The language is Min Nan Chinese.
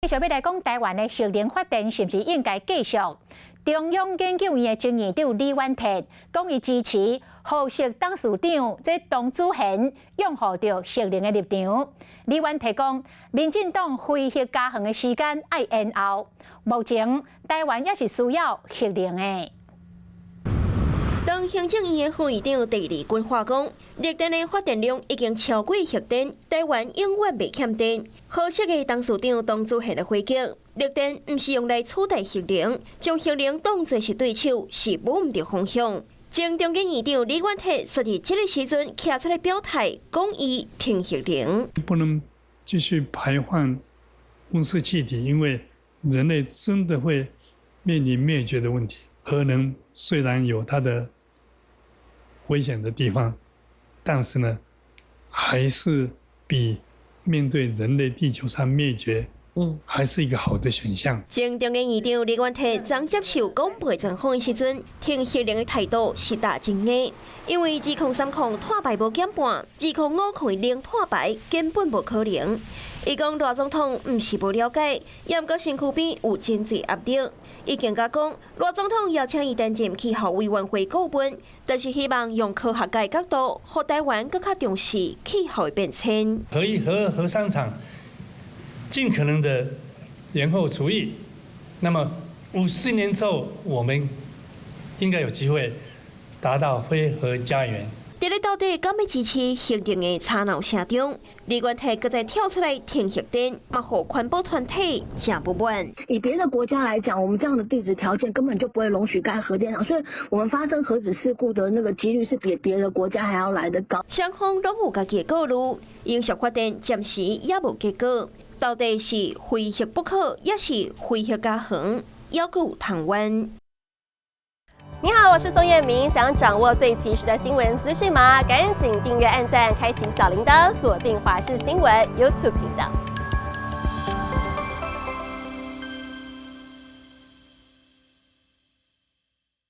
繼續欲來講台灣的核能發電是毋是應該繼續？中央研究院的前院長李遠哲講，伊支持和碩董事長這董子賢擁護著核能的立場。李遠哲講，民進黨非核家園的時間愛延後，目前台灣也是需要核能的。當行政院的副院長鄭麗君話講，綠電的發電量已經超過核電，台灣永遠袂欠電。和碩的董事長董子賢的回擊，綠電毋是用來取代核能，將核能當作是對手，是無毋著方向。前中研院長李遠哲說佇這个時陣徛出來表態，講伊挺核能。不能繼續排放溫室氣體，因為人類真的會面臨滅絕的問題。核能雖然有它的危險的地方，但是呢，還是比面對人類地球上滅絕，還是一個好的選項。前中研院長李遠哲昨接受廣播專訪的時陣，挺核能的態度是大真的，因為2030碳排無減半，2050零碳排根本無可能。伊講賴總統毋是無了解，毋過身軀邊有真濟壓力。伊更加講，賴總統邀請伊擔任氣候委員會顧問，就是希望用科學家角度，予台灣閣較重視氣候的變遷。核一、核二、核三廠盡可能的延後除役，那麼50年之後，我們應該有機會達到非核家園。佇咧到底敢欲支持核能的吵鬧聲中，李遠哲閣再跳出來挺核電，嘛予環保團體誠不滿。以別的國家來講，我們這樣的地質條件根本就不會容許蓋核電廠，所以我們發生核子事故的那個幾率是比別的國家還要來得高。雙方攏有家己的顧慮，永續發電暫時也無結果，到底是非核不可，抑是非核家園，猶閣有通冤。你好，我是宋燕明。想掌握最及時的新聞資訊嗎？趕緊訂閱、按讚、開啟小鈴鐺，鎖定華視新聞 YouTube 頻道。